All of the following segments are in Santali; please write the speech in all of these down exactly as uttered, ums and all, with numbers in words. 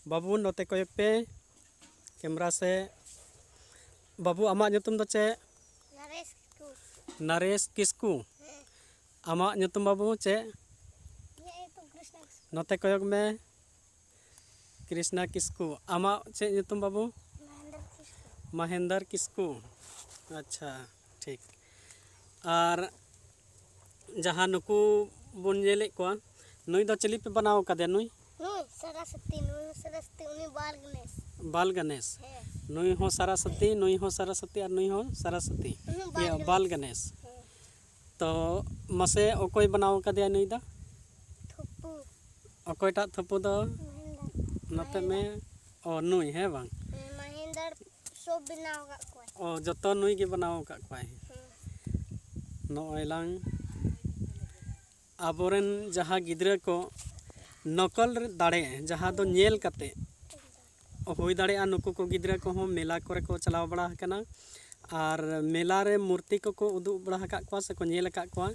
ᱵᱟᱹᱵᱩ, ᱱᱚᱛᱮ ᱠᱚᱭᱚᱜ ᱯᱮ ᱠᱮᱢᱨᱟ ᱥᱮ᱾ ᱵᱟᱹᱵᱩ, ᱟᱢᱟᱜ ᱧᱩᱛᱩᱢ ᱫᱚ ᱪᱮᱫ? ᱱᱟᱨᱮᱥ ᱠᱤᱥᱠᱩ᱾ ᱱᱟᱨᱮᱥ ᱠᱤᱥᱠᱩ᱾ ᱦᱮᱸ᱾ ᱟᱢᱟᱜ ᱧᱩᱛᱩᱢ, ᱵᱟᱹᱵᱩ, ᱪᱮᱫ? ᱤᱧᱟᱹᱜ ᱧᱩᱛᱩᱢ ᱠᱨᱤᱥᱱᱟ ᱠᱤᱥᱠᱩ᱾ ᱱᱚᱛᱮ ᱠᱚᱭᱚᱜ ᱢᱮ, ᱠᱨᱤᱥᱱᱟ ᱠᱤᱥᱠᱩ᱾ ᱟᱢᱟᱜ ᱪᱮᱫ ᱧᱩᱛᱩᱢ, ᱵᱟᱹᱵᱩ? ᱢᱚᱦᱮᱱᱫᱚᱨ ᱠᱤᱥᱠᱩ᱾ ᱢᱚᱦᱮᱱᱫᱚᱨ ᱠᱤᱥᱠᱩ᱾ ᱟᱪᱪᱷᱟ, ᱴᱷᱤᱠ᱾ ᱟᱨ ᱡᱟᱦᱟᱸ ᱱᱩᱠᱩ ᱵᱚᱱ ᱧᱮᱞᱮᱫ ᱠᱚᱣᱟ, ᱱᱩᱭ ᱫᱚ ᱪᱤᱞᱤ ᱯᱮ ᱵᱮᱱᱟᱣ ᱟᱠᱟᱫᱮᱭᱟ? ᱱᱩᱭ? ᱱᱩᱭ ᱥᱟᱨᱟᱥᱚᱛᱤ, ᱱᱩᱭ ᱦᱚᱸ ᱥᱟᱨᱟᱥᱚᱛᱤ, ᱩᱱᱤ ᱵᱟᱞ ᱜᱚᱱᱮᱥ᱾ ᱵᱟᱞ ᱜᱚᱱᱮᱥ᱾ ᱦᱮᱸ᱾ ᱱᱩᱭ ᱦᱚᱸ ᱥᱟᱨᱟᱥᱚᱛᱤ, ᱱᱩᱭ ᱦᱚᱸ ᱥᱟᱨᱟᱥᱚᱛᱤ ᱟᱨ ᱱᱩᱭ ᱦᱚᱸ ᱥᱟᱨᱟᱥᱚᱛᱤ᱾ ᱩᱱᱤ ᱵᱟᱞ ᱤᱭᱟᱹ, ᱜᱚᱱᱮᱥ᱾ ᱵᱟᱞ ᱜᱚᱱᱮᱥ᱾ ᱦᱮᱸ᱾ ᱛᱚ ᱢᱟᱥᱮ, ᱚᱠᱚᱭ ᱵᱮᱱᱟᱣ ᱟᱠᱟᱫᱮᱭᱟ ᱱᱩᱭ ᱫᱚ? ᱛᱷᱩᱯᱩ᱾ ᱚᱠᱚᱭᱴᱟᱜ ᱛᱷᱩᱯᱩ ᱫᱚ? ᱢᱚᱦᱮᱱᱫᱚᱨ᱾ ᱱᱚᱛᱮ ᱢᱮ᱾ ᱢᱚᱦᱮᱱᱫᱚᱨ᱾ ᱚ, ᱱᱩᱭ, ᱦᱮᱸ ᱵᱟᱝ? ᱦᱮᱸ, ᱢᱚᱦᱮᱱᱫᱚᱨ ᱥᱚᱵ ᱵᱮᱱᱟᱣ ᱟᱠᱟᱫ ᱠᱚᱣᱟᱭ᱾ ᱚ, ᱡᱚᱛᱚ ᱱᱩᱭ ᱜᱮ ᱵᱮᱱᱟᱣ ᱟᱠᱟᱫ ᱠᱚᱣᱟᱭ᱾ ᱦᱮᱸ᱾ ᱱᱚᱜᱼᱚᱭ ᱞᱟᱝ ᱟᱵᱚᱨᱮᱱ ᱡᱟᱦᱟᱸ ᱜᱤᱫᱽᱨᱟᱹ ᱠᱚ ᱱᱚᱠᱚᱞ ᱨᱮ ᱫᱟᱲᱮ, ᱡᱟᱦᱟᱸ ᱫᱚ ᱧᱮᱞ ᱠᱟᱛᱮ ᱦᱩᱭ ᱫᱟᱲᱮᱭᱟᱜᱼᱟ, ᱱᱩᱠᱩ ᱠᱚ ᱜᱤᱫᱽᱨᱟᱹ ᱠᱚᱦᱚᱸ ᱢᱮᱞᱟ ᱠᱚᱨᱮ ᱠᱚ ᱪᱟᱞᱟᱣ ᱵᱟᱲᱟ ᱟᱠᱟᱱᱟ ᱟᱨ ᱢᱮᱞᱟ ᱨᱮ ᱢᱩᱨᱛᱤ ᱠᱚᱠᱚ ᱩᱫᱩᱜ ᱵᱟᱲᱟ ᱟᱠᱟᱫ ᱠᱚᱣᱟ ᱥᱮᱠᱚ ᱧᱮᱞ ᱟᱠᱟᱫ ᱠᱚᱣᱟ,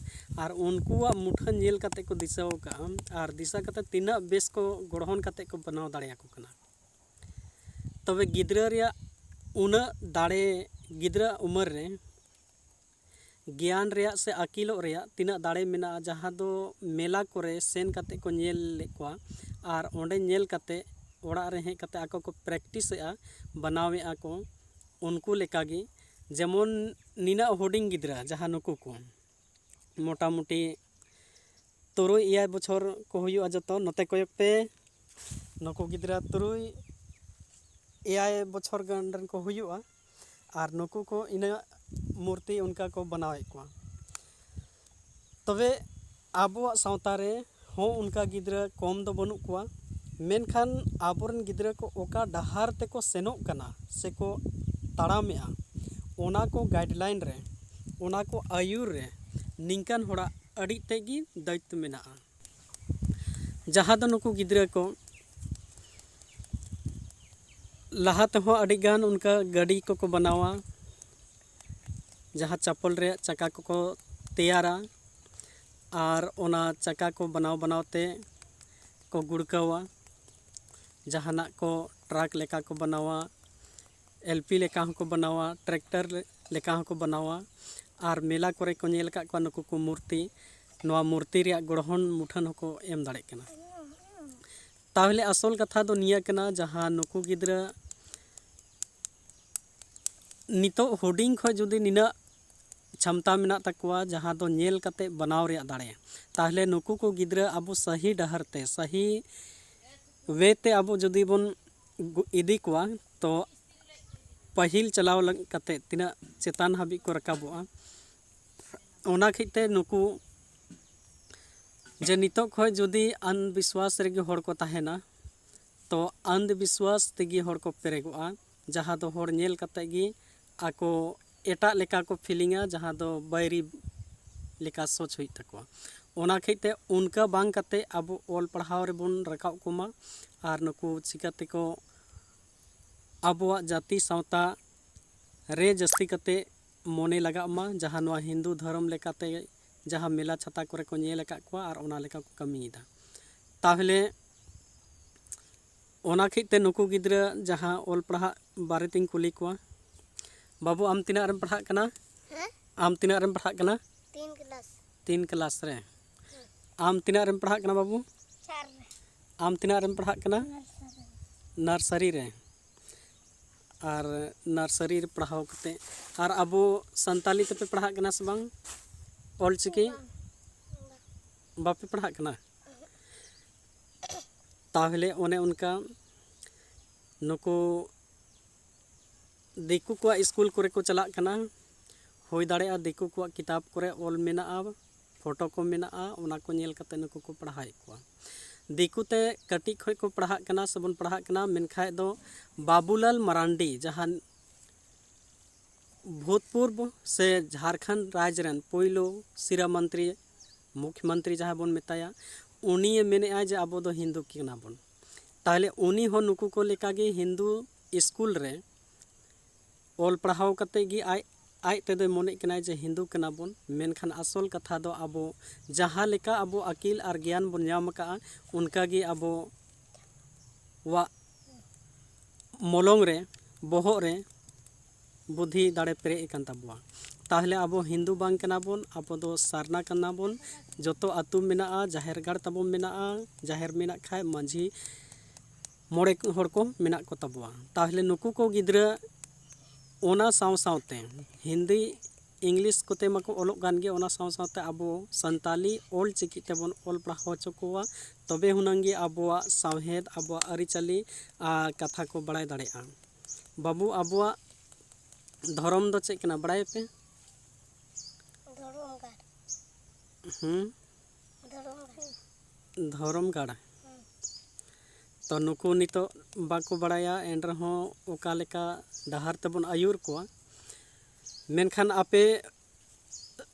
ᱟᱨ ᱩᱱᱠᱩᱣᱟᱜ ᱢᱩᱴᱷᱟᱹᱱ ᱧᱮᱞ ᱠᱟᱛᱮ ᱠᱚ ᱫᱤᱥᱟᱹᱣ ᱟᱠᱟᱫᱼᱟ ᱟᱨ ᱫᱤᱥᱟᱹ ᱠᱟᱛᱮ ᱛᱤᱱᱟᱹᱜ ᱵᱮᱥ ᱠᱚ ᱜᱚᱲᱦᱚᱱ ᱠᱟᱛᱮ ᱠᱚ ᱵᱮᱱᱟᱣ ᱫᱟᱲᱮᱭᱟᱠᱚ ᱠᱟᱱᱟ᱾ ᱛᱚᱵᱮ ᱜᱤᱫᱽᱨᱟᱹ ᱨᱮᱭᱟᱜ ᱩᱱᱟᱹᱜ ᱫᱟᱲᱮ, ᱜᱤᱫᱽᱨᱟᱹ ᱩᱢᱮᱨ ᱨᱮ ᱜᱮᱭᱟᱱ ᱨᱮᱭᱟᱜ ᱥᱮ ᱟᱹᱠᱤᱞᱚᱜ ᱨᱮᱭᱟᱜ ᱛᱤᱱᱟᱹᱜ ᱫᱟᱲᱮ ᱢᱮᱱᱟᱜᱼᱟ, ᱡᱟᱦᱟᱸ ᱫᱚ ᱢᱮᱞᱟ ᱠᱚᱨᱮ ᱥᱮᱱ ᱠᱟᱛᱮ ᱠᱚ ᱧᱮᱞ ᱞᱮᱫ ᱠᱚᱣᱟ ᱟᱨ ᱚᱸᱰᱮ ᱧᱮᱞ ᱠᱟᱛᱮ ᱚᱲᱟᱜ ᱨᱮ ᱦᱮᱡ ᱠᱟᱛᱮ ᱟᱠᱚ ᱠᱚ ᱯᱨᱮᱠᱴᱤᱥᱮᱜᱼᱟ, ᱵᱮᱱᱟᱣᱮᱜᱼᱟ ᱠᱚ, ᱩᱱᱠᱩ ᱞᱮᱠᱟᱜᱮ᱾ ᱡᱮᱢᱚᱱ ᱱᱤᱱᱟᱹᱜ ᱦᱩᱰᱤᱧ ᱜᱤᱫᱽᱨᱟᱹ ᱡᱟᱦᱟᱸ ᱱᱩᱠᱩ ᱠᱚ ᱢᱚᱴᱟᱢᱩᱴᱤ ᱛᱩᱨᱩᱭ ᱮᱭᱟᱭ ᱵᱚᱪᱷᱚᱨ ᱠᱚ ᱦᱩᱭᱩᱜᱼᱟ ᱡᱚᱛᱚ᱾ ᱱᱚᱛᱮ ᱠᱚᱭᱚᱜ ᱯᱮ, ᱱᱩᱠᱩ ᱜᱤᱫᱽᱨᱟᱹ ᱛᱩᱨᱩᱭ ᱮᱭᱟᱭ ᱵᱚᱪᱷᱚᱨ ᱜᱟᱱ ᱨᱮᱱ ᱠᱚ ᱦᱩᱭᱩᱜᱼᱟ᱾ ᱟᱨ ᱱᱩᱠᱩ ᱠᱚ ᱤᱱᱟᱹ ᱢᱩᱨᱛᱤ ᱚᱱᱠᱟ ᱠᱚ ᱵᱮᱱᱟᱣᱮᱫ ᱠᱚᱣᱟ᱾ ᱛᱚᱵᱮ ᱟᱵᱚᱣᱟᱜ ᱥᱟᱶᱛᱟ ᱨᱮ ᱦᱚᱸ ᱚᱱᱠᱟ ᱜᱤᱫᱽᱨᱟᱹ ᱠᱚᱢ ᱫᱚ ᱵᱟᱹᱱᱩᱜ ᱠᱚᱣᱟ, ᱢᱮᱱᱠᱷᱟᱱ ᱟᱵᱚᱨᱮᱱ ᱜᱤᱫᱽᱨᱟᱹ ᱠᱚ ᱚᱠᱟ ᱰᱟᱦᱟᱨ ᱛᱮᱠᱚ ᱥᱮᱱᱚᱜ ᱠᱟᱱᱟ ᱥᱮᱠᱚ ᱛᱟᱲᱟᱢᱮᱜᱼᱟ, ᱚᱱᱟ ᱠᱚ ᱜᱟᱭᱤᱰᱞᱟᱭᱤᱱ ᱨᱮ, ᱚᱱᱟ ᱠᱚ ᱟᱹᱭᱩᱨ ᱨᱮ ᱱᱤᱝᱠᱟᱱ ᱦᱚᱲᱟᱜ ᱟᱹᱰᱤ ᱛᱮᱫ ᱜᱮ ᱫᱟᱭᱤᱛᱛᱚ ᱢᱮᱱᱟᱜᱼᱟ᱾ ᱡᱟᱦᱟᱸ ᱫᱚ ᱱᱩᱠᱩ ᱜᱤᱫᱽᱨᱟᱹ ᱠᱚ ᱞᱟᱦᱟ ᱛᱮᱦᱚᱸ ᱟᱹᱰᱤᱜᱟᱱ ᱚᱱᱠᱟ ᱜᱟᱹᱰᱤ ᱠᱚᱠᱚ ᱵᱮᱱᱟᱣᱟ, ᱡᱟᱦᱟᱸ ᱪᱟᱯᱚᱞ ᱨᱮᱭᱟᱜ ᱪᱟᱠᱟ ᱠᱚᱠᱚ ᱛᱮᱭᱟᱨᱟ ᱟᱨ ᱚᱱᱟ ᱪᱟᱠᱟ ᱠᱚ ᱵᱮᱱᱟᱣ ᱵᱮᱱᱟᱣ ᱛᱮ ᱠᱚ ᱜᱩᱲᱠᱟᱹᱣᱟ᱾ ᱡᱟᱦᱟᱱᱟᱜ ᱠᱚ ᱴᱨᱟᱠ ᱞᱮᱠᱟ ᱠᱚ ᱵᱮᱱᱟᱣᱟ, ᱮᱞᱯᱤ ᱞᱮᱠᱟ ᱦᱚᱸᱠᱚ ᱵᱮᱱᱟᱣᱟ, ᱴᱨᱟᱠᱴᱟᱨ ᱞᱮᱠᱟ ᱦᱚᱸᱠᱚ ᱵᱮᱱᱟᱣᱟ᱾ ᱟᱨ ᱢᱮᱞᱟ ᱠᱚᱨᱮ ᱠᱚ ᱧᱮᱞ ᱟᱠᱟᱫ ᱠᱚᱣᱟ ᱱᱩᱠᱩ ᱠᱚ ᱢᱩᱨᱛᱤ, ᱱᱚᱣᱟ ᱢᱩᱨᱛᱤ ᱨᱮᱭᱟᱜ ᱜᱚᱲᱦᱚᱱ ᱢᱩᱴᱷᱟᱹᱱ ᱦᱚᱸᱠᱚ ᱮᱢ ᱫᱟᱲᱮᱭᱟᱜ ᱠᱟᱱᱟ᱾ ᱛᱟᱦᱚᱞᱮ ᱟᱥᱚᱞ ᱠᱟᱛᱷᱟ ᱫᱚ ᱱᱤᱭᱟᱹ ᱠᱟᱱᱟ, ᱡᱟᱦᱟᱸ ᱱᱩᱠᱩ ᱜᱤᱫᱽᱨᱟᱹ ᱱᱤᱛᱚᱜ ᱦᱩᱰᱤᱧ ᱠᱷᱚᱱ ᱡᱩᱫᱤ ᱱᱤᱱᱟᱹᱜ ᱪᱷᱟᱢᱛᱟ ᱢᱮᱱᱟᱜ ᱛᱟᱠᱚᱣᱟ ᱡᱟᱦᱟᱸ ᱫᱚ ᱧᱮᱞ ᱠᱟᱛᱮ ᱵᱮᱱᱟᱣ ᱨᱮᱭᱟᱜ ᱫᱟᱲᱮ, ᱛᱟᱦᱚᱞᱮ ᱱᱩᱠᱩ ᱠᱚ ᱜᱤᱫᱽᱨᱟᱹ ᱟᱵᱚ ᱥᱟᱹᱦᱤ ᱰᱟᱦᱟᱨ ᱛᱮ, ᱥᱟᱹᱦᱤ ᱣᱮ ᱛᱮ ᱟᱵᱚ ᱡᱩᱫᱤ ᱵᱚᱱ ᱜᱩ- ᱤᱫᱤ ᱠᱚᱣᱟ, ᱛᱚ ᱯᱟᱹᱦᱤᱞ ᱪᱟᱞᱟᱣ ᱞᱮᱱ ᱠᱟᱛᱮ ᱛᱤᱱᱟᱹᱜ ᱪᱮᱛᱟᱱ ᱦᱟᱹᱵᱤᱡ ᱠᱚ ᱨᱟᱠᱟᱵᱚᱜᱼᱟ᱾ ᱚᱱᱟ ᱠᱷᱟᱹᱛᱤᱨ ᱛᱮ ᱱᱩᱠᱩ ᱡᱮ ᱱᱤᱛᱚᱜ ᱠᱷᱚᱱ ᱡᱩᱫᱤ ᱟᱱᱫᱷᱵᱤᱥᱣᱟᱥ ᱨᱮᱜᱮ ᱦᱚᱲ ᱠᱚ ᱛᱟᱦᱮᱱᱟ, ᱛᱚ ᱟᱱᱫᱷᱵᱤᱥᱣᱟᱥ ᱛᱮᱜᱮ ᱦᱚᱲ ᱠᱚ ᱯᱮᱨᱮᱜᱚᱜᱼᱟ, ᱡᱟᱦᱟᱸ ᱫᱚ ᱦᱚᱲ ᱧᱮᱞ ᱠᱟᱛᱮ ᱜᱮ ᱟᱠᱚ ᱮᱴᱟᱜ ᱞᱮᱠᱟ ᱠᱚ ᱯᱷᱤᱞᱤᱝᱟ, ᱡᱟᱦᱟᱸ ᱫᱚ ᱵᱟᱹᱭᱨᱤ ᱞᱮᱠᱟ ᱥᱳᱪ ᱦᱩᱭᱩᱜ ᱛᱟᱠᱚᱣᱟ᱾ ᱚᱱᱟ ᱠᱷᱟᱹᱛᱤᱨ ᱛᱮ ᱚᱱᱠᱟ ᱵᱟᱝ ᱠᱟᱛᱮ ᱟᱵᱚ ᱚᱞ ᱯᱟᱲᱦᱟᱣ ᱨᱮᱵᱚᱱ ᱨᱟᱠᱟᱵ ᱠᱚᱢᱟ, ᱟᱨ ᱱᱩᱠᱩ ᱪᱤᱠᱟᱹ ᱛᱮᱠᱚ ᱟᱵᱚᱣᱟᱜ ᱡᱟᱹᱛᱤ ᱥᱟᱶᱛᱟ ᱨᱮ ᱡᱟᱹᱥᱛᱤ ᱠᱟᱛᱮ ᱢᱚᱱᱮ ᱞᱟᱜᱟᱜ ᱢᱟ, ᱡᱟᱦᱟᱸ ᱱᱚᱣᱟ ᱦᱤᱱᱫᱩ ᱫᱷᱚᱨᱚᱢ ᱞᱮᱠᱟᱛᱮ ᱡᱟᱦᱟᱸ ᱢᱮᱞᱟ ᱪᱷᱟᱛᱟ ᱠᱚᱨᱮ ᱠᱚ ᱧᱮᱞ ᱟᱠᱟᱫ ᱠᱚᱣᱟ ᱟᱨ ᱚᱱᱟ ᱞᱮᱠᱟ ᱠᱚ ᱠᱟᱹᱢᱤᱭᱮᱫᱟ᱾ ᱛᱟᱦᱚᱞᱮ ᱚᱱᱟ ᱠᱷᱟᱹᱛᱤᱨ ᱛᱮ ᱱᱩᱠᱩ ᱜᱤᱫᱽᱨᱟᱹ ᱡᱟᱦᱟᱸ ᱚᱞ ᱯᱟᱲᱦᱟᱜ ᱵᱟᱨᱮ ᱛᱤᱧ ᱠᱩᱞᱤ ᱠᱚᱣᱟ, ᱵᱟᱹᱵᱩ, ᱟᱢ ᱛᱤᱱᱟᱹᱜ ᱨᱮᱢ ᱯᱟᱲᱦᱟᱜ ᱠᱟᱱᱟ? ᱦᱮᱸ? ᱟᱢ ᱛᱤᱱᱟᱹᱜ ᱨᱮᱢ ᱯᱟᱲᱦᱟᱜ ᱠᱟᱱᱟ? ᱛᱤᱱ ᱠᱞᱟᱥ᱾ ᱛᱤᱱ ᱠᱞᱟᱥ ᱨᱮ᱾ ᱟᱢ ᱛᱤᱱᱟᱹᱜ ᱨᱮᱢ ᱯᱟᱲᱦᱟᱜ ᱠᱟᱱᱟ ᱵᱟᱹᱵᱩ? ᱪᱟᱨ ᱨᱮ᱾ ᱟᱢ ᱛᱤᱱᱟᱹᱜ ᱨᱮᱢ ᱯᱟᱲᱦᱟᱜ ᱠᱟᱱᱟ? ᱱᱟᱨᱥᱟᱨᱤ᱾ ᱱᱟᱨᱥᱟᱨᱤ ᱨᱮ᱾ ᱟᱨ ᱱᱟᱨᱥᱟᱨᱤ ᱨᱮ ᱯᱟᱲᱦᱟᱣ ᱠᱟᱛᱮ, ᱟᱨ ᱟᱵᱚ ᱥᱟᱱᱛᱟᱞᱤ ᱛᱮᱯᱮ ᱯᱟᱲᱦᱟᱜ ᱠᱟᱱᱟ ᱥᱮ ᱵᱟᱝ? ᱚᱞ ᱪᱤᱠᱤ? ᱵᱟᱝ᱾ ᱵᱟᱯᱮ ᱯᱟᱲᱦᱟᱜ ᱠᱟᱱᱟ? ᱛᱟᱦᱚᱞᱮ ᱚᱱᱮ ᱚᱱᱠᱟ ᱱᱩᱠᱩ ᱫᱤᱠᱩ ᱠᱚᱣᱟᱜ ᱥᱠᱩᱞ ᱠᱚᱨᱮ ᱠᱚ ᱪᱟᱞᱟᱜ ᱠᱟᱱᱟ᱾ ᱦᱩᱭ ᱫᱟᱲᱮᱭᱟᱜᱼᱟ ᱫᱤᱠᱩ ᱠᱚᱣᱟᱜ ᱠᱤᱛᱟᱹᱵ ᱠᱚᱨᱮ ᱚᱞ ᱢᱮᱱᱟᱜᱼᱟ, ᱯᱷᱳᱴᱳ ᱠᱚ ᱢᱮᱱᱟᱜᱼᱟ, ᱚᱱᱟ ᱠᱚ ᱧᱮᱞ ᱠᱟᱛᱮ ᱱᱩᱠᱩ ᱠᱚ ᱯᱟᱲᱦᱟᱣᱮᱫ ᱠᱚᱣᱟ᱾ ᱫᱤᱠᱩ ᱛᱮ ᱠᱟᱹᱴᱤᱡ ᱠᱷᱚᱱ ᱠᱚ ᱯᱟᱲᱦᱟᱜ ᱠᱟᱱᱟ ᱥᱮᱵᱚᱱ ᱯᱟᱲᱦᱟᱜ ᱠᱟᱱᱟ, ᱢᱮᱱᱠᱷᱟᱡ ᱫᱚ ᱵᱟᱵᱩᱞᱟᱞ ᱢᱟᱨᱟᱱᱰᱤ, ᱡᱟᱦᱟᱸ ᱵᱷᱩᱛᱯᱩᱨᱵᱚ ᱥᱮ ᱡᱷᱟᱲᱠᱷᱚᱸᱰ ᱨᱟᱡᱽ ᱨᱮᱱ ᱯᱳᱭᱞᱳ ᱥᱤᱨᱟᱹ ᱢᱚᱱᱛᱨᱤ, ᱢᱩᱠᱷᱭᱚᱢᱚᱱᱛᱨᱤ ᱡᱟᱦᱟᱸ ᱵᱚᱱ ᱢᱮᱛᱟᱭᱟ, ᱩᱱᱤᱭᱮ ᱢᱮᱱᱮᱫᱼᱟ ᱡᱮ ᱟᱵᱚ ᱫᱚ ᱦᱤᱱᱫᱩ ᱠᱟᱱᱟ ᱵᱚᱱ᱾ ᱛᱟᱦᱚᱞᱮ ᱩᱱᱤ ᱦᱚᱸ ᱱᱩᱠᱩ ᱠᱚ ᱞᱮᱠᱟᱜᱮ ᱦᱤᱱᱫᱩ ᱥᱠᱩᱞ ᱨᱮ ᱚᱞ ᱯᱟᱲᱦᱟᱣ ᱠᱟᱛᱮ ᱜᱮ ᱟᱡ, ᱟᱡ ᱛᱮᱫᱚᱭ ᱢᱚᱱᱮᱜ ᱠᱟᱱᱟᱭ ᱡᱮ ᱦᱤᱱᱫᱩ ᱠᱟᱱᱟ ᱵᱚᱱ, ᱢᱮᱱᱠᱷᱟᱱ ᱟᱥᱚᱞ ᱠᱟᱛᱷᱟ ᱫᱚ ᱟᱵᱚ ᱡᱟᱦᱟᱸ ᱞᱮᱠᱟ ᱟᱵᱚ ᱟᱹᱠᱤᱞ ᱟᱨ ᱜᱮᱭᱟᱱ ᱵᱚᱱ ᱧᱟᱢ ᱟᱠᱟᱫᱼᱟ, ᱚᱱᱠᱟ ᱜᱮ ᱟᱵᱚ ᱟᱵᱚᱣᱟᱜ ᱢᱚᱞᱚᱝ ᱨᱮ, ᱵᱚᱦᱚᱜ ᱨᱮ ᱵᱩᱫᱷᱤ ᱫᱟᱲᱮ ᱯᱮᱨᱮᱡ ᱟᱠᱟᱱ ᱛᱟᱵᱚᱣᱟ᱾ ᱛᱟᱦᱚᱞᱮ ᱟᱵᱚ ᱦᱤᱱᱫᱩ ᱵᱟᱝ ᱠᱟᱱᱟ ᱵᱚᱱ, ᱟᱵᱚ ᱫᱚ ᱥᱟᱨᱱᱟ ᱠᱟᱱᱟ ᱵᱚᱱ᱾ ᱡᱚᱛᱚ ᱟᱹᱛᱩ ᱢᱮᱱᱟᱜᱼᱟ, ᱡᱟᱦᱮᱨ ᱜᱟᱲ ᱛᱟᱵᱚᱱ ᱢᱮᱱᱟᱜᱼᱟ, ᱡᱟᱦᱮᱨ ᱢᱮᱱᱟᱜ ᱠᱷᱟᱡ ᱢᱟᱹᱡᱷᱤ ᱢᱚᱬᱮ ᱦᱚᱲ ᱠᱚ ᱢᱮᱱᱟᱜ ᱠᱚ ᱛᱟᱵᱚᱣᱟ᱾ ᱛᱟᱦᱚᱞᱮ ᱱᱩᱠᱩ ᱠᱚ ᱜᱤᱫᱽᱨᱟᱹ ᱚᱱᱟ ᱥᱟᱶ ᱥᱟᱶᱛᱮ ᱦᱤᱱᱫᱤ, ᱤᱝᱞᱤᱥ ᱠᱚᱛᱮ ᱢᱟᱠᱚ ᱚᱞᱚᱜ ᱠᱟᱱ ᱜᱮ, ᱚᱱᱟ ᱥᱟᱶ ᱥᱟᱶᱛᱮ ᱟᱵᱚ ᱥᱟᱱᱛᱟᱞᱤ ᱚᱞ ᱪᱤᱠᱤ ᱛᱮᱵᱚᱱ ᱚᱞ ᱯᱟᱲᱦᱟᱣ ᱦᱚᱪᱚ ᱠᱚᱣᱟ, ᱛᱚᱵᱮ ᱦᱩᱱᱟᱹᱝ ᱜᱮ ᱟᱵᱚᱣᱟᱜ ᱥᱟᱶᱦᱮᱫ, ᱟᱵᱚᱣᱟᱜ ᱟᱹᱨᱤᱪᱟᱹᱞᱤ ᱟᱨ ᱠᱟᱛᱷᱟ ᱠᱚ ᱵᱟᱲᱟᱭ ᱫᱟᱲᱮᱭᱟᱜᱼᱟ᱾ ᱵᱟᱹᱵᱩ, ᱟᱵᱚᱣᱟᱜ ᱫᱷᱚᱨᱚᱢ ᱫᱚ ᱪᱮᱫ ᱠᱟᱱᱟ, ᱵᱟᱲᱟᱭᱟᱯᱮ? ᱫᱷᱚᱨᱚᱢ ᱜᱟᱲ᱾ ᱦᱩᱸ᱾ ᱫᱷᱚᱨᱚᱢ ᱜᱟᱲ᱾ ᱫᱷᱚᱨᱚᱢ ᱜᱟᱲ᱾ ᱦᱩᱸ᱾ ᱛᱚ, ᱱᱩᱠᱩ ᱱᱤᱛᱚᱜ ᱵᱟᱠᱚ ᱵᱟᱲᱟᱭᱟ, ᱮᱱ ᱨᱮᱦᱚᱸ ᱚᱠᱟ ᱞᱮᱠᱟ ᱰᱟᱦᱟᱨ ᱛᱮᱵᱚᱱ ᱟᱹᱭᱩᱨ ᱠᱚᱣᱟ᱾ ᱢᱮᱱᱠᱷᱟᱱ ᱟᱯᱮ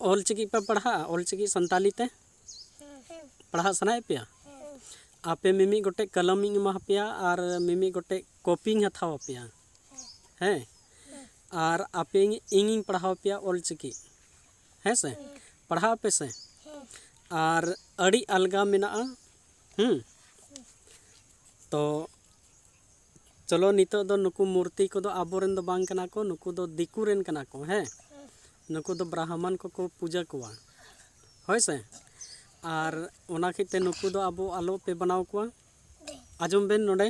ᱚᱞ ᱪᱤᱠᱤ ᱯᱮ ᱯᱟᱲᱦᱟᱜᱼᱟ, ᱚᱞ ᱪᱤᱠᱤ ᱥᱟᱱᱛᱟᱞᱤ ᱛᱮ? ᱦᱩᱸ᱾ ᱯᱟᱲᱦᱟᱜ ᱥᱟᱱᱟᱭᱮᱫ ᱯᱮᱭᱟ? ᱦᱩᱸ᱾ ᱟᱯᱮ ᱢᱤᱢᱤᱫ ᱜᱚᱴᱮᱡ ᱠᱚᱞᱚᱢ ᱤᱧ ᱮᱢᱟ ᱯᱮᱭᱟ ᱟᱨ ᱢᱤᱢᱤᱫ ᱜᱚᱴᱮᱡ ᱠᱚᱯᱤᱧ ᱦᱟᱛᱟᱣ ᱟᱯᱮᱭᱟ᱾ ᱦᱮᱸ? ᱟᱨ ᱟᱯᱮ, ᱤᱧᱤᱧ ᱯᱟᱲᱦᱟᱣ ᱯᱮᱭᱟ ᱚᱞ ᱪᱤᱠᱤ᱾ ᱦᱮᱸ ᱥᱮ? ᱯᱟᱲᱦᱟᱜ ᱟᱯᱮ ᱥᱮ? ᱟᱨ ᱟᱹᱰᱤ ᱟᱞᱜᱟ ᱢᱮᱱᱟᱜᱼᱟ᱾ ᱦᱩᱸ᱾ ᱛᱚ, ᱪᱚᱞᱚ, ᱱᱤᱛᱚᱜ ᱫᱚ ᱱᱩᱠᱩ ᱢᱩᱨᱛᱤ ᱠᱚᱫᱚ ᱟᱵᱚᱨᱮᱱ ᱫᱚ ᱵᱟᱝ ᱠᱟᱱᱟ ᱠᱚ, ᱱᱩᱠᱩ ᱫᱚ ᱫᱤᱠᱩ ᱨᱮᱱ ᱠᱟᱱᱟ ᱠᱚ᱾ ᱦᱮᱸ, ᱱᱩᱠᱩ ᱫᱚ ᱵᱨᱟᱦᱢᱚᱱ ᱠᱚᱠᱚ ᱯᱩᱡᱟᱹ ᱠᱚᱣᱟ᱾ ᱦᱳᱭ ᱥᱮ? ᱟᱨ ᱚᱱᱟ ᱠᱷᱟᱹᱛᱤᱨ ᱛᱮ ᱱᱩᱠᱩ ᱫᱚ ᱟᱵᱚ ᱟᱞᱚ ᱯᱮ ᱵᱮᱱᱟᱣ ᱠᱚᱣᱟ᱾ ᱟᱸᱡᱚᱢ ᱵᱮᱱ ᱱᱚᱰᱮ,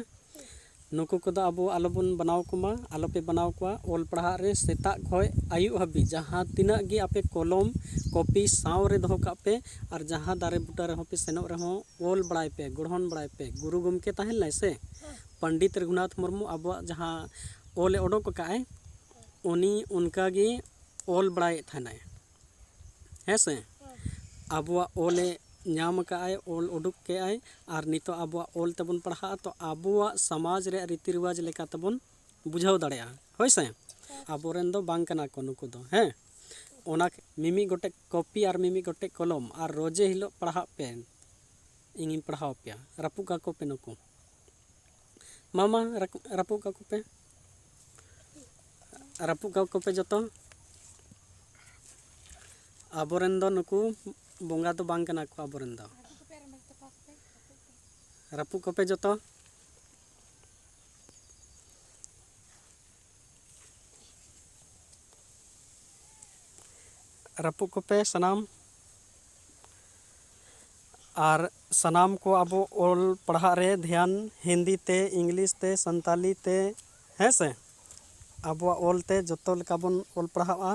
ᱱᱩᱠᱩ ᱠᱚᱫᱚ ᱟᱵᱚ ᱟᱞᱚᱵᱚᱱ ᱵᱮᱱᱟᱣ ᱠᱚᱢᱟ, ᱟᱞᱚᱯᱮ ᱵᱮᱱᱟᱣ ᱠᱚᱣᱟ᱾ ᱚᱞ ᱯᱟᱲᱦᱟᱜ ᱨᱮ ᱥᱮᱛᱟᱜ ᱠᱷᱚᱱ ᱟᱹᱭᱩᱵ ᱦᱟᱹᱵᱤᱡ ᱡᱟᱦᱟᱸ ᱛᱤᱱᱟᱹᱜ ᱜᱮ ᱟᱯᱮ ᱠᱚᱞᱚᱢ, ᱠᱚᱯᱤ ᱥᱟᱶ ᱨᱮ ᱫᱚᱦᱚ ᱠᱟᱜ ᱯᱮ, ᱟᱨ ᱡᱟᱦᱟᱸ ᱫᱟᱨᱮ ᱵᱩᱴᱟᱹ ᱨᱮᱦᱚᱸ ᱯᱮ ᱥᱮᱱᱚᱜ ᱨᱮᱦᱚᱸ ᱚᱞ ᱵᱟᱲᱟᱭ ᱯᱮ, ᱜᱚᱲᱦᱚᱱ ᱵᱟᱲᱟᱭ ᱯᱮ᱾ ᱜᱩᱨᱩ ᱜᱚᱢᱠᱮ ᱛᱟᱦᱮᱸ ᱞᱮᱱᱟᱭ ᱥᱮ, ᱯᱚᱱᱰᱤᱛ ᱨᱚᱜᱷᱩᱱᱟᱛᱷ ᱢᱩᱨᱢᱩ ᱟᱵᱚᱣᱟᱜ ᱡᱟᱦᱟᱸ ᱚᱞᱮ ᱚᱰᱚᱠ ᱟᱠᱟᱫ ᱟᱭ, ᱩᱱᱤ ᱚᱱᱠᱟ ᱜᱮ ᱚᱞ ᱵᱟᱲᱟᱭᱮᱫ ᱛᱟᱦᱮᱱᱟᱭ᱾ ᱦᱮᱸ ᱥᱮ? ᱟᱵᱚᱣᱟᱜ ᱚᱞᱮ ᱧᱟᱢ ᱟᱠᱟᱫ ᱟᱭ, ᱚᱞ ᱩᱰᱩᱠ ᱠᱮᱫ ᱟᱭ, ᱟᱨ ᱱᱤᱛᱚᱜ ᱟᱵᱚᱣᱟᱜ ᱚᱞ ᱛᱮᱵᱚᱱ ᱯᱟᱲᱦᱟᱜᱼᱟ, ᱛᱚ ᱟᱵᱚᱣᱟᱜ ᱥᱚᱢᱟᱡᱽ ᱨᱮᱭᱟᱜ ᱨᱤᱛᱤ ᱨᱮᱣᱟᱡᱽ ᱞᱮᱠᱟ ᱛᱮᱵᱚᱱ ᱵᱩᱡᱷᱟᱹᱣ ᱫᱟᱲᱮᱭᱟᱜᱼᱟ᱾ ᱦᱳᱭ ᱥᱮ? ᱟᱵᱚᱨᱮᱱ ᱫᱚ ᱵᱟᱝ ᱠᱟᱱᱟ ᱠᱚ ᱱᱩᱠᱩ ᱫᱚ᱾ ᱦᱮᱸ, ᱚᱱᱟ ᱢᱤᱢᱤᱫ ᱜᱚᱴᱮᱡ ᱠᱚᱯᱤ ᱟᱨ ᱢᱤᱢᱤᱫ ᱜᱚᱴᱮᱡ ᱠᱚᱞᱚᱢ ᱟᱨ ᱨᱚᱡᱮ ᱦᱤᱞᱳᱜ ᱯᱟᱲᱦᱟᱜ ᱯᱮ, ᱤᱧᱤᱧ ᱯᱟᱲᱦᱟᱣ ᱯᱮᱭᱟ᱾ ᱨᱟᱹᱯᱩᱫ ᱠᱟᱠᱚ ᱯᱮ ᱱᱩᱠᱩ᱾ ᱢᱟ, ᱢᱟ, ᱨᱟᱹᱯᱩᱫ ᱠᱟᱠᱚ ᱯᱮ, ᱨᱟᱹᱯᱩᱫ ᱠᱟᱠᱚ ᱯᱮ ᱡᱚᱛᱚ᱾ ᱟᱵᱚᱨᱮᱱ ᱫᱚ ᱱᱩᱠᱩ ᱵᱚᱸᱜᱟ ᱫᱚ ᱵᱟᱝ ᱠᱟᱱᱟ ᱠᱚ ᱟᱵᱚᱨᱮᱱ ᱫᱚ᱾ ᱨᱟᱹᱯᱩᱫ ᱠᱚᱯᱮ ᱡᱚᱛᱚ᱾ ᱨᱟᱹᱯᱩᱫ ᱠᱚᱯᱮ ᱥᱟᱱᱟᱢ᱾ ᱟᱨ ᱥᱟᱱᱟᱢ ᱠᱚ ᱟᱵᱚ ᱚᱞ ᱯᱟᱲᱦᱟᱜ ᱨᱮ ᱫᱷᱮᱭᱟᱱ, ᱦᱤᱱᱫᱤ ᱛᱮ, ᱤᱝᱞᱤᱥ ᱛᱮ, ᱥᱟᱱᱛᱟᱞᱤ ᱛᱮ, ᱦᱮᱸ ᱥᱮ? ᱟᱵᱚᱣᱟᱜ ᱚᱞ ᱛᱮ ᱡᱚᱛᱚ ᱞᱮᱠᱟ ᱵᱚᱱ ᱚᱞ ᱯᱟᱲᱦᱟᱜᱼᱟ᱾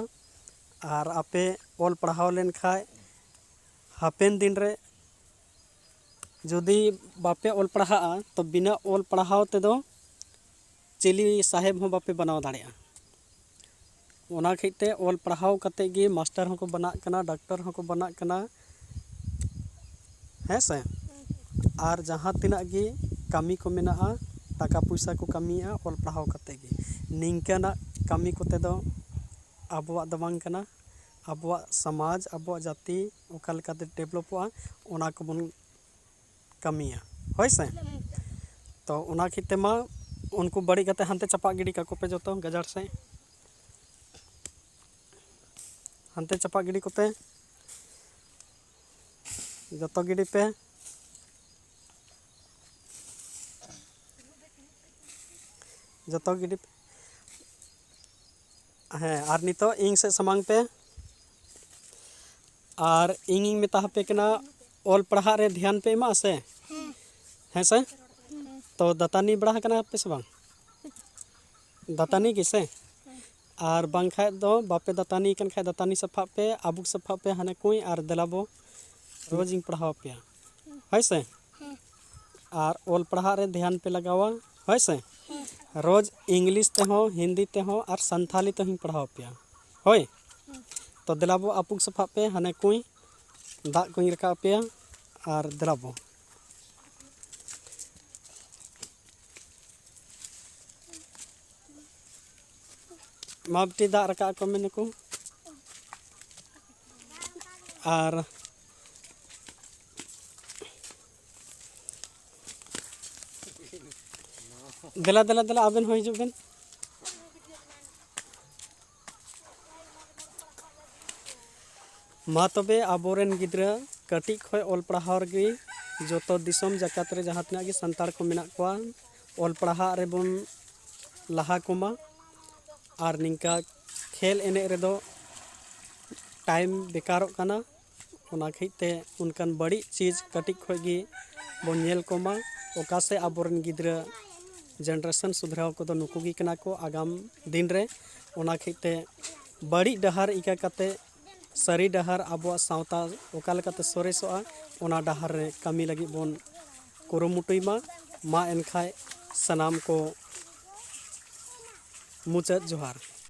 ᱟᱨ ᱟᱯᱮ ᱚᱞ ᱯᱟᱲᱦᱟᱣ ᱞᱮᱱ ᱠᱷᱟᱡ ᱦᱟᱯᱮᱱ ᱫᱤᱱ ᱨᱮ ᱡᱩᱫᱤ ᱵᱟᱯᱮ ᱚᱞ ᱯᱟᱲᱦᱟᱜᱼᱟ, ᱛᱚ ᱵᱤᱱᱟᱹ ᱚᱞ ᱯᱟᱲᱦᱟᱣ ᱛᱮᱫᱚ ᱪᱤᱞᱤ ᱥᱟᱦᱮᱵᱽ ᱦᱚᱸ ᱵᱟᱯᱮ ᱵᱮᱱᱟᱣ ᱫᱟᱲᱮᱭᱟᱜᱼᱟ᱾ ᱚᱱᱟ ᱠᱷᱟᱹᱛᱤᱨ ᱛᱮ ᱚᱞ ᱯᱟᱲᱦᱟᱣ ᱠᱟᱛᱮ ᱜᱮ ᱢᱟᱥᱴᱟᱨ ᱦᱚᱸᱠᱚ ᱵᱮᱱᱟᱜ ᱠᱟᱱᱟ, ᱰᱟᱠᱛᱟᱨ ᱦᱚᱸᱠᱚ ᱵᱮᱱᱟᱜ ᱠᱟᱱᱟ, ᱦᱮᱸ ᱥᱮ? ᱟᱨ ᱡᱟᱦᱟᱸ ᱛᱤᱱᱟᱹᱜ ᱜᱮ ᱠᱟᱹᱢᱤ ᱠᱚ ᱢᱮᱱᱟᱜᱼᱟ, ᱴᱟᱠᱟ ᱯᱚᱭᱥᱟ ᱠᱚ ᱠᱟᱹᱢᱤᱭᱮᱫᱼᱟ ᱚᱞ ᱯᱟᱲᱦᱟᱣ ᱠᱟᱛᱮ ᱜᱮ᱾ ᱱᱤᱝᱠᱟᱹᱱᱟᱜ ᱠᱟᱹᱢᱤ ᱠᱚᱛᱮ ᱫᱚ ᱟᱵᱚᱣᱟᱜ ᱫᱚ ᱵᱟᱝ ᱠᱟᱱᱟ᱾ ᱟᱵᱚᱣᱟᱜ ᱥᱚᱢᱟᱡᱽ, ᱟᱵᱚᱣᱟᱜ ᱡᱟᱹᱛᱤ ᱚᱠᱟ ᱞᱮᱠᱟᱛᱮ ᱰᱮᱵᱷᱞᱚᱯᱚᱜᱼᱟ, ᱚᱱᱟ ᱠᱚᱵᱚᱱ ᱠᱟᱹᱢᱤᱭᱟ, ᱦᱳᱭ ᱥᱮ? ᱛᱚ ᱚᱱᱟ ᱠᱷᱟᱹᱛᱤᱨ ᱛᱮ ᱢᱟ ᱩᱱᱠᱩ ᱵᱟᱹᱲᱤᱡ ᱠᱟᱛᱮ ᱦᱟᱱᱛᱮ ᱪᱟᱯᱟᱜ ᱜᱤᱰᱤ ᱠᱟᱠᱚ ᱯᱮ ᱡᱚᱛᱚ ᱜᱟᱡᱟᱲ ᱥᱮᱫ, ᱦᱟᱱᱛᱮ ᱪᱟᱯᱟᱜ ᱜᱤᱰᱤ ᱠᱚᱯᱮ, ᱡᱚᱛᱚ ᱜᱤᱰᱤ ᱯᱮ, ᱡᱚᱛᱚ ᱜᱤᱰᱤ ᱯᱮ᱾ ᱦᱮᱸ, ᱟᱨ ᱱᱤᱛᱚᱜ ᱤᱧ ᱥᱮᱫ ᱥᱟᱢᱟᱝ ᱯᱮ᱾ ᱟᱨ ᱤᱧᱤᱧ ᱢᱮᱛᱟ ᱦᱟᱯᱮ ᱠᱟᱱᱟ, ᱚᱞ ᱯᱟᱲᱦᱟᱜ ᱨᱮ ᱫᱷᱮᱭᱟᱱ ᱯᱮ ᱮᱢᱟᱜᱼᱟ ᱥᱮ? ᱦᱮᱸ ᱥᱮ? ᱛᱚ ᱫᱟᱹᱛᱟᱹᱱᱤ ᱵᱟᱲᱟ ᱟᱠᱟᱱᱟ ᱯᱮ ᱥᱮ ᱵᱟᱝ? ᱫᱟᱹᱛᱟᱹᱱᱤ ᱜᱮ ᱥᱮ? ᱟᱨ ᱵᱟᱝᱠᱷᱟᱡ ᱫᱚ ᱵᱟᱯᱮ ᱫᱟᱹᱛᱟᱹᱱᱤ ᱠᱟᱱ ᱠᱷᱟᱡ ᱫᱟᱹᱛᱟᱹᱱᱤ ᱥᱟᱯᱷᱟᱜ ᱯᱮ, ᱟᱵᱩᱠ ᱥᱟᱯᱷᱟᱜ ᱯᱮ ᱦᱟᱱᱮ ᱠᱩᱸᱭ ᱟᱨ ᱫᱮᱞᱟᱵᱚ ᱨᱳᱡᱽ ᱤᱧ ᱯᱟᱲᱦᱟᱣ ᱟᱯᱮᱭᱟ, ᱦᱳᱭ ᱥᱮ? ᱟᱨ ᱚᱞ ᱯᱟᱲᱦᱟᱜ ᱨᱮ ᱫᱷᱮᱭᱟᱱ ᱯᱮ ᱞᱟᱜᱟᱣᱟ, ᱦᱳᱭ ᱥᱮ? ᱨᱳᱡᱽ ᱤᱝᱞᱤᱥ ᱛᱮᱦᱚᱸ, ᱦᱤᱱᱫᱤ ᱛᱮᱦᱚᱸ ᱟᱨ ᱥᱟᱱᱛᱷᱟᱞᱤ ᱛᱮᱦᱚᱸᱧ ᱯᱟᱲᱦᱟᱣ ᱟᱯᱮᱭᱟ, ᱦᱳᱭ? ᱛᱚ ᱫᱮᱞᱟᱵᱚ ᱟᱯᱩᱠ ᱥᱟᱯᱷᱟᱜ ᱯᱮ, ᱦᱟᱱᱮ ᱠᱩᱸᱭ ᱫᱟᱜ ᱠᱚᱧ ᱨᱟᱠᱟᱵ ᱟᱯᱮᱭᱟ ᱟᱨ ᱫᱮᱞᱟᱵᱚ᱾ ᱢᱟ ᱵᱤᱴᱤ, ᱫᱟᱜ ᱨᱟᱠᱟᱵ ᱟᱠᱚ ᱢᱮ ᱱᱩᱠᱩ᱾ ᱟᱨ ᱫᱮᱞᱟ, ᱫᱮᱞᱟ, ᱫᱮᱞᱟ, ᱟᱵᱮᱱ ᱦᱚᱸ ᱦᱤᱡᱩᱜ ᱵᱮᱱ᱾ ᱢᱟ ᱛᱚᱵᱮ, ᱟᱵᱚᱨᱮᱱ ᱜᱤᱫᱽᱨᱟᱹ ᱠᱟᱹᱴᱤᱡ ᱠᱷᱚᱱ ᱚᱞ ᱯᱟᱲᱦᱟᱣ ᱨᱮᱜᱮ ᱡᱚᱛᱚ ᱫᱤᱥᱚᱢ ᱡᱟᱠᱟᱛ ᱨᱮ ᱡᱟᱦᱟᱸ ᱛᱤᱱᱟᱹᱜ ᱜᱮ ᱥᱟᱱᱛᱟᱲ ᱠᱚ ᱢᱮᱱᱟᱜ ᱠᱚᱣᱟ, ᱚᱞ ᱯᱟᱲᱦᱟᱜ ᱨᱮᱵᱚᱱ ᱞᱟᱦᱟ ᱠᱚᱢᱟ᱾ ᱟᱨ ᱱᱤᱝᱠᱟ ᱠᱷᱮᱞ ᱮᱱᱮᱡ ᱨᱮᱫᱚ time ᱵᱮᱠᱟᱨᱚᱜ ᱠᱟᱱᱟ᱾ ᱚᱱᱟ ᱠᱷᱟᱹᱛᱤᱨ ᱛᱮ ᱚᱱᱠᱟᱱ ᱵᱟᱹᱲᱤᱡ ᱪᱤᱡᱽ ᱠᱟᱹᱴᱤᱡ ᱠᱷᱚᱱ ᱜᱮ ᱵᱚᱱ ᱧᱮᱞ ᱠᱚᱢᱟ᱾ ᱚᱠᱟ ᱥᱮ ᱟᱵᱚᱨᱮᱱ ᱜᱤᱫᱽᱨᱟᱹ generation ᱥᱩᱫᱷᱨᱟᱹᱣ ᱠᱚᱫᱚ ᱱᱩᱠᱩ ᱜᱮ ᱠᱟᱱᱟ ᱠᱚ ᱟᱜᱟᱢ ᱫᱤᱱ ᱨᱮ᱾ ᱚᱱᱟ ᱠᱷᱟᱹᱛᱤᱨ ᱛᱮ ᱵᱟᱹᱲᱤᱡ ᱰᱟᱦᱟᱨ ᱤᱠᱟᱹ ᱠᱟᱛᱮ ᱥᱟᱹᱨᱤ ᱰᱟᱦᱟᱨ ᱟᱵᱚᱣᱟᱜ ᱥᱟᱶᱛᱟ ᱚᱠᱟ ᱞᱮᱠᱟᱛᱮ ᱥᱚᱨᱮᱥᱚᱜᱼᱟ, ᱚᱱᱟ ᱰᱟᱦᱟᱨ ᱨᱮ ᱠᱟᱹᱢᱤ ᱞᱟᱹᱜᱤᱫ ᱵᱚᱱ ᱠᱩᱨᱩᱢᱩᱴᱩᱭ ᱢᱟ᱾ ᱢᱟ ᱮᱱᱠᱷᱟᱱ ᱥᱟᱱᱟᱢ ᱠᱚ ᱢᱩᱪᱟᱹᱫ ᱡᱚᱦᱟᱨ᱾